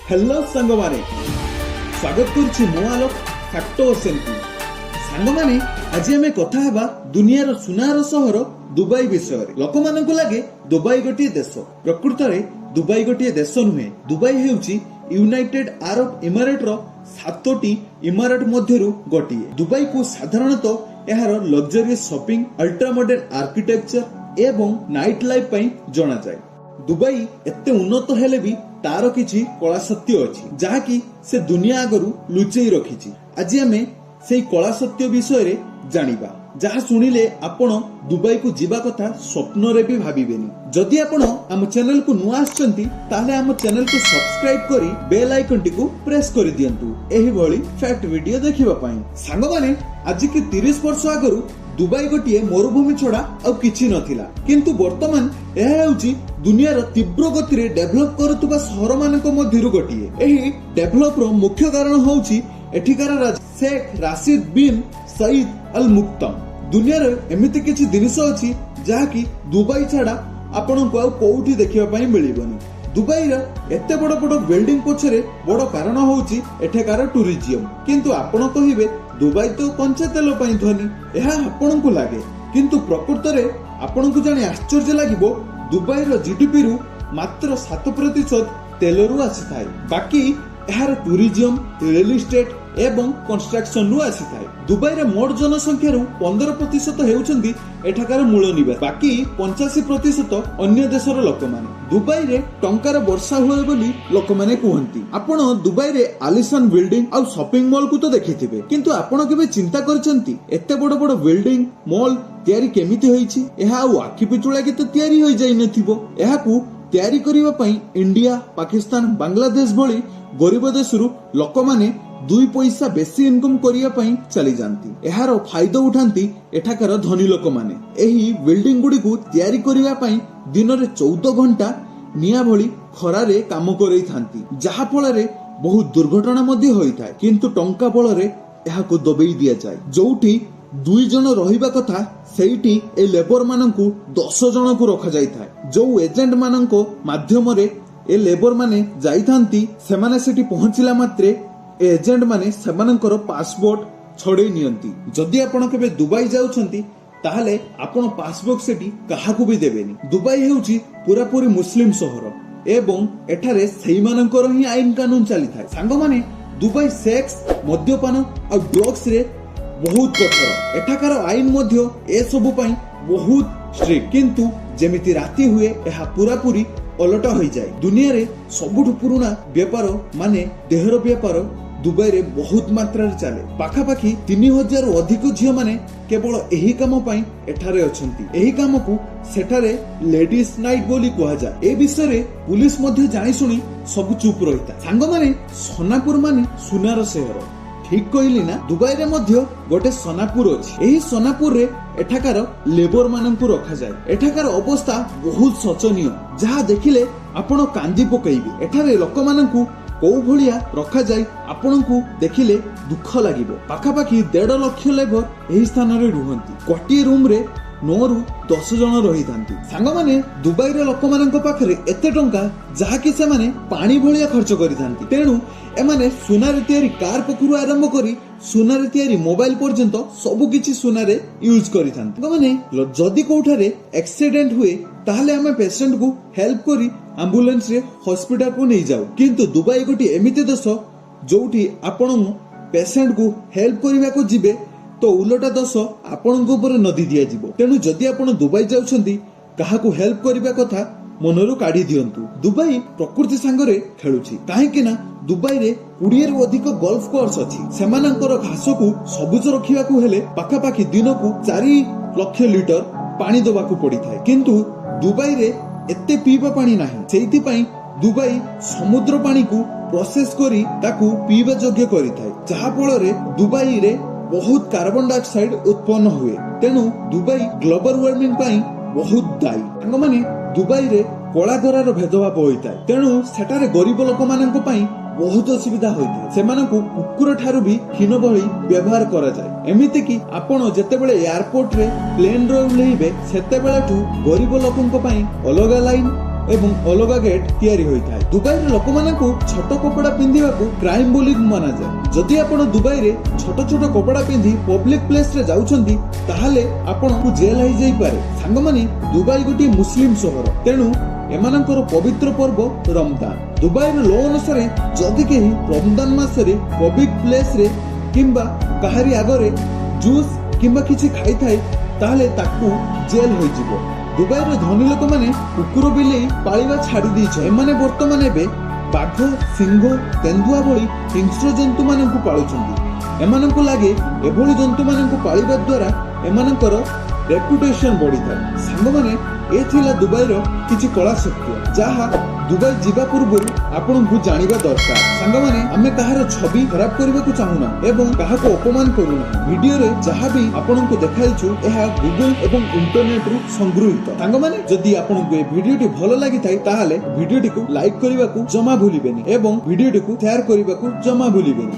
Hello ସାଙ୍ଗମାନେ, ସ୍ୱାଗତ କରୁଛି ମୁଁ ଆଲୋକ ଫ୍ୟାକ୍ଟୋସେନକୁ। ସାଙ୍ଗମାନେ, ଆଜି ଆମେ କଥା ହେବା ଦୁନିଆର ସୁନାର ସହର ଦୁବାଇ ବିଷୟରେ। ଲୋକମାନଙ୍କୁ ଲାଗେ ଦୁବାଇ ଗୋଟିଏ ଦେଶ। ପ୍ରକୃତରେ ଦୁବାଇ ଗୋଟିଏ ଦେଶ ନୁହେଁ। ଦୁବାଇ ହେଉଛି ୟୁନାଇଟେଡ୍ ଆରବ ଇମାରେଟର ସାତୋଟି ଇମାରେଟ ମଧ୍ୟରୁ ଗୋଟିଏ। ଦୁବାଇକୁ ସାଧାରଣତଃ ଏହାର luxurious shopping, ultra modern architecture ଏବଂ ନାଇଟ୍ ଲାଇଫ୍ ପାଇଁ ଜଣାଯାଏ। ଦୁବାଇ ଏତେ ଉନ୍ନତ ହେଲେ ବି ତାର କିଛି କଳା ସତ୍ୟ ଅଛି, ଯାହାକି ସେ ଦୁନିଆ ଆଗରୁ ଲୁଚେଇ ରଖିଛି। ଆଜି ଆମେ ସେଇ କଳା ସତ୍ୟ ବିଷୟରେ ଜାଣିବା, ଯାହା ଶୁଣିଲେ ଆପଣ ଦୁବାଇକୁ ଯିବା କଥା ସ୍ୱପ୍ନରେ ବି ଭାବିବେନି। ଯଦି ଆପଣ ଆମ ଚ୍ୟାନେଲକୁ ନୂଆ ଆସିଛନ୍ତି, ତାହେଲେ ଆମ ଚ୍ୟାନେଲକୁ ସବସ୍କ୍ରାଇବ କରି ବେଲ୍ ଆଇକନଟିକୁ ପ୍ରେସ୍ କରିଦିଅନ୍ତୁ ଏହିଭଳି ଫ୍ୟାକ୍ଟ ଭିଡିଓ ଦେଖିବା ପାଇଁ। ସାଙ୍ଗମାନେ, ଆଜିକି 30 ବର୍ଷ ଆଗରୁ ଦୁବାଇ ଗୋଟିଏ ମରୁଭୂମି ଛଡା ଆଉ କିଛି ନଥିଲା। କିନ୍ତୁ ବର୍ତ୍ତମାନ ଏହା ହେଉଛି ଦୁନିଆର ତୀବ୍ର ଗତିରେ ଡେଭଲପ କରୁଥିବା ସହରମାନଙ୍କ ମଧ୍ୟରୁ ଗୋଟିଏ। ଏହି ଡେଭଲପର ମୁଖ୍ୟ କାରଣ ହେଉଛି ଏଠିକାର ରାଜା Sheikh Rashid bin Saeed Al Maktoum. ଦୁନିଆରେ ଏମିତି କିଛି ଜିନିଷ ଅଛି, ଯାହାକି ଦୁବାଇ ଛଡା ଆପଣଙ୍କୁ ଆଉ କୋଉଠି ଦେଖିବା ପାଇଁ ମିଳିବନି। ଦୁବାଇର ଏତେ ବଡ ବଡ ବିଲ୍ଡିଂ ପଛରେ ବଡ କାରଣ ହେଉଛି ଏଠାକାର ଟୁରିଜିୟମ। କିନ୍ତୁ ଆପଣ କହିବେ, ଦୁବାଇ ତ କଞ୍ଚା ତେଲ ପାଇଁ ଧନୀ। ଏହା ଆପଣଙ୍କୁ ଲାଗେ, କିନ୍ତୁ ପ୍ରକୃତରେ ଆପଣଙ୍କୁ ଜାଣି ଆଶ୍ଚର୍ଯ୍ୟ ଲାଗିବ, ଦୁବାଇର ଜିଡିପିରୁ ମାତ୍ର 7% ତେଲରୁ ଆସିଥାଏ। ବାକି ଏହାର ଟୁରିଜିୟମ, ରିଏଲ ଇଷ୍ଟେଟ ଏବଂ କନଷ୍ଟ୍ରକ୍ସନରୁ ଆସିଥାଏ। ଦୁବାଇରେ ମୋଟ ଜନସଂଖ୍ୟାରୁ 15% ହେଉଛନ୍ତି ଏଠାକାର ମୂଳ ନିବାସୀ, ବାକି 85% ଅନ୍ୟ ଦେଶର ଲୋକମାନେ। ଦୁବାଇରେ ଟଙ୍କାର ବର୍ଷା ହୁଏ ବୋଲି ଲୋକମାନେ କୁହନ୍ତି। ଆପଣ ଦୁବାଇରେ ଆଲିସାନ ବିଲ୍ଡିଂ ଆଉ ସପିଂ ମଲକୁ ତ ଦେଖିଥିବେ, କିନ୍ତୁ ଆପଣ କେବେ ଚିନ୍ତା କରିଛନ୍ତି, ଏତେ ବଡ ବଡ ବିଲ୍ଡିଂ, ମଲ୍ ତିଆରି କେମିତି ହୋଇଛି? ଏହା ଆଉ ଆଖି ପିଛୁଳାକେ ତ ତିଆରି ହୋଇଯାଇନଥିବ। ଏହାକୁ ତିଆରି କରିବା ପାଇଁ ଇଣ୍ଡିଆ, ପାକିସ୍ତାନ, ବାଂଲାଦେଶ ଭଳି ଗରିବ ଦେଶରୁ ଲୋକମାନେ ଦୁଇ ପଇସା ବେଶୀ ଇନକମ କରିବା ପାଇଁ ଚାଲିଯାଆନ୍ତି। ଏହାର ଫାଇଦା ଉଠାନ୍ତି ଏଠାକାର ଧନୀ ଲୋକମାନେ। ଏହି ବିଲ୍ଡିଂ ଗୁଡ଼ିକୁ ତିଆରି କରିବା ପାଇଁ ଦିନରେ 14 ଘଣ୍ଟା ନିଆଁ ଭଳି ଖରାରେ କାମ କରେଇଥାନ୍ତି, ଯାହା ଫଳରେ ବହୁତ ଦୁର୍ଘଟଣା ମଧ୍ୟ ହୋଇଥାଏ। କିନ୍ତୁ ଟଙ୍କା ବଳରେ ଏହାକୁ ଦବେଇ ଦିଆଯାଏ। ଯୋଉଠି ଦୁଇ ଜଣ ରହିବା କଥା, ସେଇଠି ଏ ଲେବର ମାନଙ୍କୁ 10 ଜଣକୁ ରଖାଯାଇଥାଏ। ଯୋଉ ଏଜେଣ୍ଟ ମାନଙ୍କ ମାଧ୍ୟମରେ ଏ ଲେବର ମାନେ ଯାଇଥାନ୍ତି, ସେମାନେ ସେଠି ପହଞ୍ଚିଲା ମାତ୍ରେ ଏ ଏଜେଣ୍ଟ ମାନେ ସେମାନଙ୍କର ପାସପୋର୍ଟ ଛଡେଇ ନିଅନ୍ତି। ଯଦି ଆପଣ କେବେ ଦୁବାଇ ଯାଉଛନ୍ତି, ତାହେଲେ ଆପଣ ପାସପୋର୍ଟ ସେଠି କାହାକୁ ବି ଦେବେନି। ଦୁବାଇ ହେଉଛି ପୁରାପୁରି ମୁସଲିମ ସହର ଏବଂ ଏଠାରେ ସେଇମାନଙ୍କର ହିଁ ଆଇନ କାନୁନ ଚାଲିଥାଏ। ସାଙ୍ଗମାନେ, ଦୁବାଇ ସେକ୍ସ, ମଦ୍ୟପାନ ଆଉ ଡ୍ରଗ୍ସ ରେ ବହୁତ କଠୋର। ଏଠାକାର ଆଇନ ମଧ୍ୟ ଏସବୁ ପାଇଁ ବହୁତ ଷ୍ଟ୍ରିକ୍ଟ। କିନ୍ତୁ ଯେମିତି ରାତି ହୁଏ, ଏହା ପୁରାପୁରି ଓଲଟା ହୋଇଯାଏ। ଦୁନିଆରେ ସବୁଠୁ ପୁରୁଣା ବେପାର ମାନେ ଦେହର ବେପାର ଦୁବାଇରେ ବହୁତ ମାତ୍ରାରେ ଚାଲେ। ପାଖାପାଖି 3000ରୁ ଅଧିକ ଝିଅମାନେ କେବଳ ଏହି କାମ ପାଇଁ ଏଠାରେ ଅଛନ୍ତି। ଏହି କାମକୁ ସେଠାରେ ଲେଡିଜ ନାଇଟ୍ ବୋଲି କୁହାଯାଏ। ଏ ବିଷୟରେ ପୁଲିସ ମଧ୍ୟ ଜାଣିଶୁଣି ସବୁ ଚୁପ୍ ରହିଥାଏ। ସାଙ୍ଗମାନେ, ସୋନାପୁର ମାନେ ସୁନାର ସହର, ଠିକ କହିଲି ନା? ଦୁବାଇରେ ମଧ୍ୟ ଗୋଟେ ସୋନାପୁର ଅଛି। ଏହି ସୋନାପୁରରେ ଏଠାକାର ଲେବର ମାନଙ୍କୁ ରଖାଯାଏ। ଏଠାକାର ଅବସ୍ଥା ବହୁତ ଶୋଚନୀୟ, ଯାହା ଦେଖିଲେ ଆପଣ କାନ୍ଦି ପକେଇବେ। ଏଠାରେ ଲୋକମାନଙ୍କୁ କୋଉ ଭଳିଆ ରଖାଯାଏ, ଆପଣଙ୍କୁ ଦେଖିଲେ ଦୁଃଖ ଲାଗିବ। ପାଖାପାଖି 1.5 ଲକ୍ଷ ଲେବର ଏହି ସ୍ଥାନରେ ରୁହନ୍ତି। ଗୋଟିଏ ରୁମରେ 9ରୁ 10 ଜଣ ରହିଥାନ୍ତି। ସାଙ୍ଗମାନେ, ଦୁବାଇର ଲୋକମାନଙ୍କ ପାଖରେ ଏତେ ଟଙ୍କା, ଯାହାକି ସେମାନେ ପାଣି ଭଳିଆ ଖର୍ଚ୍ଚ କରିଥାନ୍ତି। ତେଣୁ ଏମାନେ ସୁନାରେ ତିଆରି କାର ପାଖରୁ ଆରମ୍ଭ କରି ସୁନାରେ ତିଆରି ମୋବାଇଲ ପର୍ଯ୍ୟନ୍ତ ସବୁ କିଛି ସୁନାରେ ୟୁଜ୍ କରିଥାନ୍ତି। ସାଙ୍ଗମାନେ, ଯଦି କୋଉଠାରେ ଆକ୍ସିଡେଣ୍ଟ ହୁଏ, ତାହେଲେ ଆମେ ପେସେଣ୍ଟକୁ ହେଲ୍ପ କରି ଆମ୍ବୁଲାନ୍ସରେ ହସ୍ପିଟାଲକୁ ନେଇଯାଉ। କିନ୍ତୁ ଦୁବାଇ ଗୋଟିଏ ଏମିତି ଦେଶ, ଯୋଉଠି ଆପଣ ପେସେଣ୍ଟକୁ ହେଲ୍ପ କରିବାକୁ ଯିବେ ତ ଉଲଟା ଦୋଷ ଆପଣଙ୍କ ଉପରେ ନଦି ଦିଆଯିବ। ତେଣୁ ଯଦି ଆପଣ ଦୁବାଇ ଯାଉଛନ୍ତି, କାହାକୁ ହେଲ୍ପ କରିବା କଥା ମନରୁ କାଢି ଦିଅନ୍ତୁ। ଦୁବାଇ ପ୍ରକୃତି ସାଙ୍ଗରେ ଖେଳୁଛି, କାହିଁକି ନା ଦୁବାଇରେ 20ରୁ ଅଧିକ ଗଲ୍ଫ କୋର୍ସ ଅଛି। ସେମାନଙ୍କର ଘାସକୁ ସବୁଜ ରଖିବାକୁ ହେଲେ ପାଖାପାଖି ଦିନକୁ 4 ଲକ୍ଷ ଲିଟର ପାଣି ଦେବାକୁ ପଡିଥାଏ। କିନ୍ତୁ ଦୁବାଇରେ ଏତେ ପିଇବା ପାଣି ନାହିଁ। ସେଇଥିପାଇଁ ଦୁବାଇ ସମୁଦ୍ର ପାଣିକୁ ପ୍ରୋସେସ କରି ତାକୁ ପିଇବା ଯୋଗ୍ୟ କରିଥାଏ, ଯାହା ଫଳରେ ଦୁବାଇରେ ବହୁତ କାର୍ବନ ଡାଇଅକ୍ସାଇଡ ଉତ୍ପନ୍ନ ହୁଏ। ତେଣୁ ଦୁବାଇ ଗ୍ଲୋବାଲ ୱାର୍ମିଂ ପାଇଁ ବହୁତ ଦାୟୀ। ସାଙ୍ଗମାନେ, ଦୁବାଇରେ କଳା ଗୋରାର ଭେଦଭାବ ହୋଇଥାଏ। ତେଣୁ ସେଠାରେ ଗରିବ ଲୋକମାନଙ୍କ ପାଇଁ ବହୁତ ଅସୁବିଧା ହୋଇଥାଏ। ସେମାନଙ୍କୁ କୁକୁର ଠାରୁ ବି ହୀନ ଭଳି ବ୍ୟବହାର କରାଯାଏ। ଏମିତିକି ଆପଣ ଯେତେବେଳେ ଏୟାରପୋର୍ଟରେ ପ୍ଲେନରେ ଓହ୍ଲେଇବେ, ସେତେବେଳଠୁ ଗରିବ ଲୋକଙ୍କ ପାଇଁ ଅଲଗା ଲାଇନ ଏବଂ ଅଲଗା ଗେଟ୍ ତିଆରି ହୋଇଥାଏ। ଦୁବାଇର ଲୋକମାନଙ୍କୁ ଛୋଟ କପଡ଼ା ପିନ୍ଧିବାକୁ କ୍ରାଇମ ବୋଲି ମନାଯାଏ। ଯଦି ଆପଣ ଦୁବାଇରେ ଛୋଟ ଛୋଟ କପଡ଼ା ପିନ୍ଧି ପବ୍ଲିକ ପ୍ଲେସରେ ଯାଉଛନ୍ତି, ତାହେଲେ ଆପଣଙ୍କୁ ଜେଲ ହେଇଯାଇପାରେ। ସାଙ୍ଗମାନେ, ଦୁବାଇ ଗୋଟିଏ ମୁସଲିମ ସହର, ତେଣୁ ଏମାନଙ୍କର ପବିତ୍ର ପର୍ବ ରମଦାନ। ଦୁବାଇର ଲ ଅନୁସାରେ ଯଦି କେହି ରମଦାନ ମାସରେ ପବ୍ଲିକ ପ୍ଲେସରେ କିମ୍ବା କାହାରି ଆଗରେ ଜୁସ୍ କିମ୍ବା କିଛି ଖାଇଥାଏ, ତାହେଲେ ତାକୁ ଜେଲ ହୋଇଯିବ। ଦୁବାଇର ଧନୀ ଲୋକମାନେ କୁକୁର ବିଲେଇ ପାଳିବା ଛାଡ଼ି ଦେଇଛନ୍ତି। ଏମାନେ ବର୍ତ୍ତମାନ ଏବେ ବାଘ, ସିଂହ, ତେନ୍ଦୁଆ ଭଳି ହିଂସ୍ର ଜନ୍ତୁମାନଙ୍କୁ ପାଳୁଛନ୍ତି। ଏମାନଙ୍କୁ ଲାଗେ ଏଭଳି ଜନ୍ତୁମାନଙ୍କୁ ପାଳିବା ଦ୍ୱାରା ଏମାନଙ୍କର ରେପୁଟେସନ ବଢିଥାଏ। ସାଙ୍ଗମାନେ, ଏ ଥିଲା ଦୁବାଇର କିଛି କଳା ସତ୍ୟ, ଯାହା ଦୁବାଇ ଯିବା ପୂର୍ବରୁ ଆପଣଙ୍କୁ ଜାଣିବା ଦରକାର। ସାଙ୍ଗମାନେ, ଆମେ କାହାର ଛବି ଖରାପ କରିବାକୁ ଚାହୁଁନା ଏବଂ କାହାକୁ ଅପମାନ କରୁନାହୁଁ। ଭିଡିଓରେ ଯାହା ବି ଆପଣଙ୍କୁ ଦେଖାଇଛୁ, ଏହା ଗୁଗଲ ଏବଂ ଇଣ୍ଟରନେଟରୁ ସଂଗୃହୀତ। ସାଙ୍ଗମାନେ, ଯଦି ଆପଣଙ୍କୁ ଏ ଭିଡିଓଟି ଭଲ ଲାଗିଥାଏ, ତାହେଲେ ଭିଡିଓଟିକୁ ଲାଇକ୍ କରିବାକୁ ଜମା ଭୁଲିବେନି ଏବଂ ଭିଡିଓଟିକୁ ସେୟାର କରିବାକୁ ଜମା ଭୁଲିବେନି।